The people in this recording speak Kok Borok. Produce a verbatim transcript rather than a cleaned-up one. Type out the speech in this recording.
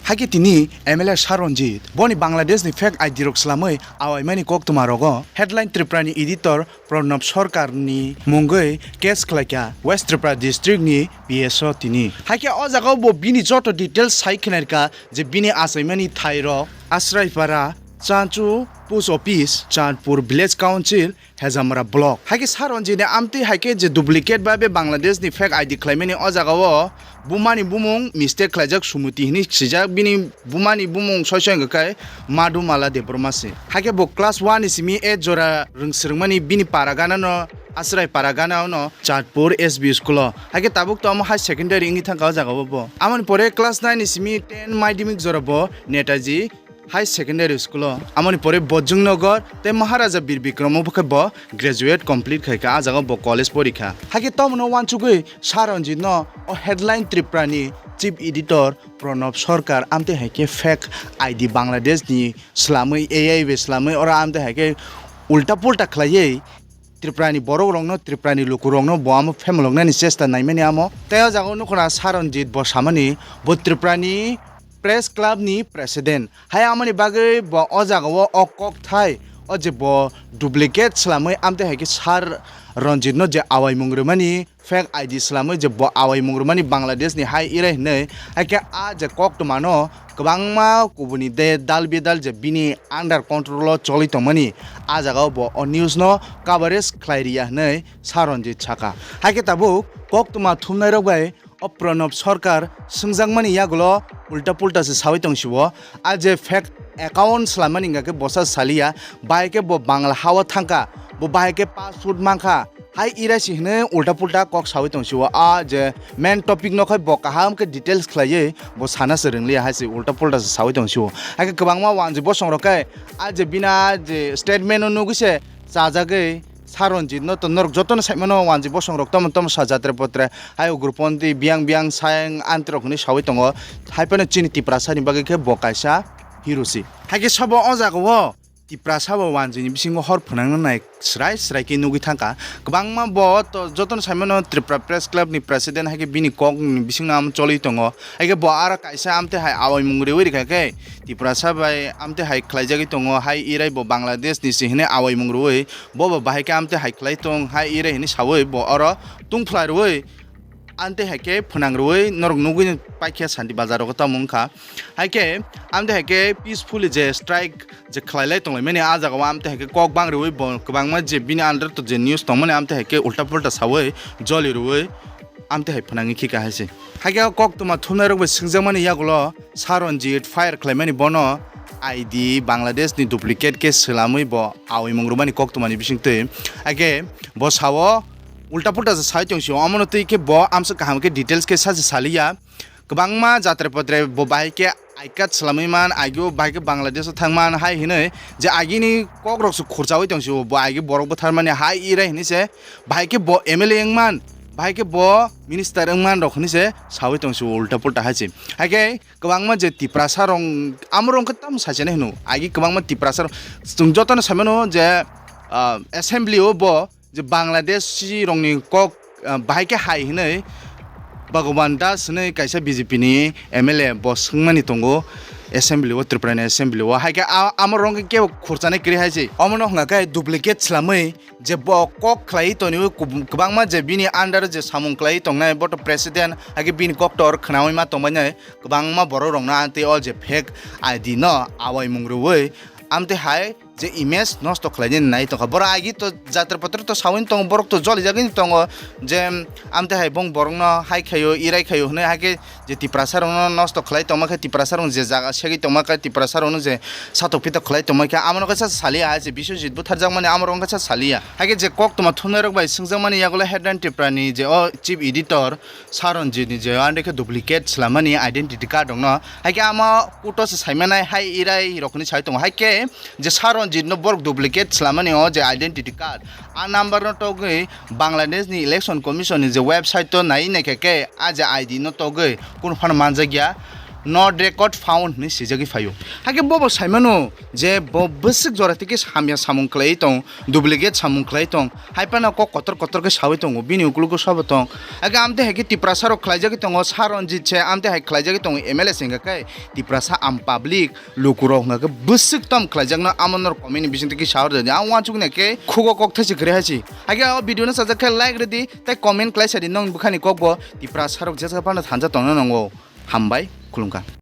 Haikhe tini M L A Saranjit boni Bangladesh ni fake I D rok swlamwi awaimani koktwma rogo headline Tripura ni editor Pranab Sarkar ni mungwi case khlaikha West Tripura district ni P S o tini. Haikhe o jagao bo bini joto details sai khnairkha je bini achaimani thairok Asraipara, Chanchu post office, Chandpur village council, Hejamara block. Haikhe Saranjit ni amtwi haikhe je duplicate ba be Bangladesh ni fake I D khlaimani o jagao bumani bumung mistake khlaijak Sumuti hinwi swijak, bini bumani bumung soi soi wngkha khe Madhumala Debbarma se. Haikhe bo class one ni simi eight jora rwng swrwngmani bini para gana no Asrai para gana no Chandpur S B school o. Haikhe tabuk to omo high secondary wngwi thangkha o jagao bo. Amoni pore class nine ni simi ten madhyamik jora bo Netaji High Secondary School o, amoni pore Bojongnagar tei Maharaja Bir Bikram o khe bo graduate complete khai kha, ah jaga o bo college pori kha. Haikhe tomono uansugwi Saranjit no o headline Tripura ni chief editor Pranab Sarkar amtwi hai khe fake I D Bangladesh ni swlamwi, A I bai swlamwi oro amtwi hai khe ulta pulta khlaiwi Tripura ni borok rokno, Tripura ni luku rokno bo amo phemoloknani chesta naimani amo. Tei o jaga o nukho na Saranjit bo samani bo Tripura ni Press Club ni president. Hai amoni bagwi bo o jaga o o kok thai o je bo duplicate swlamwi amtwi hai khe Saranjit no je awaimung rwmani fake I D swlamwi je bo awaimung rwmani Bangladesh ni hai irai hinwi, haikhe a je koktwma no kwbangma kubuni de dal bidal je bini under control o choli tongmani, a jaga o bo o news no coverage khlai riya hinwi Saranjit saka. Haikhe tabuk koktwma thumnai rok bai o Pranab Sarkar swngjakmani yagulo ulta pulta se sawi tong sio. A je fake account swlaimani hwnka khe bosa saliya, bahai khe bo Bangla ha o thangkha, bo bahai khe passport mankha, hai ira si hwnwi ulta pulta kok sawi tong sio. A je main topic no khai bo kaham khe details khlaiwi bo sana se rwngliya, hai se ulta pulta se sawi tong sio. Hai khe kwbangma wanji bosong rok khe a je bini a je statement o nugwi se chajagwi Saranjit no to norok jotono saimano wanji bosong rok tamo tamo sa jatre potre hai ugroponti biyang biyang sayang antrok hwnwi sawi tongo. Hai phano chini Tiprasa ni bagwi khe bo kaisa hero si. Hai khe sabo o jaga o Tiprasa bo wanjini bisingo hor phwnangna nai srai srai khe nugwi thangkha. Kwbangma bo to jotono saimano Tripura Press Club ni president hai khe bini kok ni bisingno amo choli tongo. Hai khe bo aro kaisa amtwi hai awaimung riwi rikha khe Tiprasa bai amtwi hai khlaijagwi tongo. Hai irai bo Bangladesh ni si hwnwi awaimung riwi bo bo bahai khe amtwi hai khlai tong hai irai hwnwi sawi bo oro tungphlai riwi amtwi hai khe phwnang riwi norok nugwi paikha Santi Bazar rogo tamo wngkha. Hai khe amtwi hai khe peacefully je strike je khlai lai tonglaimani, ah jaga o amtwi hai khe kok bang riwi bo kwbangma je bini under to je news tongmani amtwi hai khe ulta pulta sawi joli riwi amtwi hai phwnangwi khika hai se. Hai khe o koktwma thumnai rok bai swngjakmani yagulo Saranjit fire khlaimani bono I D Bangladesh ni duplicate khe swlamwi bo awi mung rwmani koktwmani bisingtwi. Hai khe bo sao ulta pulta se sai tong sio, omono twi khe bo amsa kaham khe details khe sachi saliya. Kwbangma jatre potre bo bahai khe I card swlamwi man, agio bahai khe Bangladesh o thang man hai hinwi je agini kok rok se khurchawi tong sio, bo agi borok bwtharmani hai irai hinwi se bahai khe bo M L A wng man, bahai khe bo minister wng man rok hinwi se sawi tong sio ulta pulta hai se. Hai khe kwbangma je Tiprasa rok amo rok khe tamo sachana hino, agi kwbangma Tiprasa rok chwng jotono saimano je, ah, assembly o bo je Bangladeshi rokni kok, ah, bahai khe hai hinwi Bhagwan Das hinwi kaisa B J P ni M L A bo swngmani tongo assembly o, Tripura ni assembly o. Hai khe a-, amo rok khe kebo khurchanai kwrwi hai se. Omono hwnka khe duplicate swlamwi je bo kok khlaiwi toniwi kub-, kwbangma je bini under o je samung khlaiwi tongnai bo to president, hai khe bini koktor khwnawi ma tongbainai kwbangma borok rokno amtwi o je fake I D no awaimung rwui amtwi hai je image nosto khlainani nai tongkha. Borok agi to jatra patra to sawini tongo, borok to jolijagwini tongo je amtwi hai bong borokno hai khaio, irai khaio hwnwi, hai khe je Tiprasa rokno nosto khlai tongma khe, Tiprasa rok je jaga segwi tongma khe, Tiprasa rokno je satok pitok khlai tongma khe, amono kaisa saliya hai se Biswajit butharjakmani, amorok wngkha sa saliya. Hai khe je koktwma thumnairok bai swngjakmani yagulo headline Tripura ni je o chief editor Saranjit ni je o andikhe duplicate swlamani identity card rokno. Hai khe amo kuto se saimanai hai irai rok hinwi sai tongo. Hai khe je Saranjit no borok duplicate swlamani o je identity card, a number no togwi Bangladesh ni Election Commission ni je website o nai naikha khe a je I D no togwi kunu phano manjakya. not record found hinwi swijagwi phaio. Hakhe bobo saimano je bo bwswk jora tei khe hamya samung khlaiwi tong, duplicate samung khlaiwi tong, hai phano kok kotor kotor khe sawi tongo, bini ukulugo sobo tong. Hakhe amtwi hai khe Tiprasa rok khlaijagwi tongo, Sir Ranjit se amtwi hai khlaijagwi tongo M L A se hwnkha khe Tiprasa am public lukurok hwnkha khe bwswk tom khlaijakno amo norok comment ni bisingtwi khe sa rwdi. Ang uansukni khe khugo kok thaisi kwrwi haisi. Hakhe o video no sajak khe like rwdi tei comment khlai sadi nwng bwkhani kokbo Tiprasa rok jesa phano thanja tongna nango. Hambai, khulumkha.